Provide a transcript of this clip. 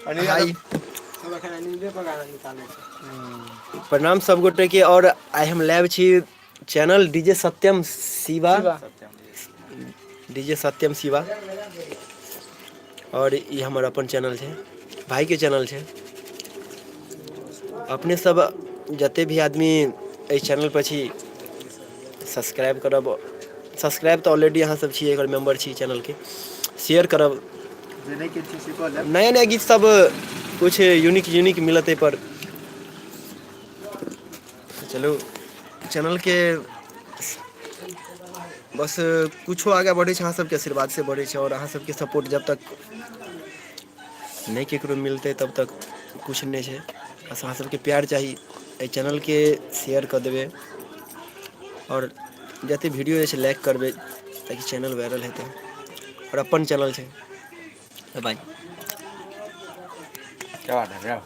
हाय। सब एखन अनिले पर गाना निकालै छै। प्रणाम सब गोटे के। और आइ हम लाइव छी channel DJ Satyam Shiva, DJ Satyam Shiva. और ई हमर अपन चैनल छै, भाई के चैनल छै। अपने सब जते भी आदमी एहि चैनल पर छी, सब्सक्राइब करब। सब्सक्राइब तऽ ऑलरेडी अहाँ सब छी, एकर मेंबर छी चैनल के। शेयर करब। जे नहि केने छी से कऽ लेब। नया नया गीत सब कुछ यूनिक यूनिक मिलत एहि पर। चलू, चैनलके बस कुछो आगाँ बढ़ै छै अहाँ सबके आशीर्वाद से बढ़ै छै। आओर अहाँ सबके सपोर्ट जब तक नहि ककरो मिलतै, तब तक किछु नहि छै। बस अहाँ सबके प्यार चाही। एहि चैनलके शेयर कऽ देबै आओर जते वीडियो जे छै लाइक करबै, ताकि चैनल वायरल हेतै। आओर अपन चैनल छै। बाय। क्या बात है भैया।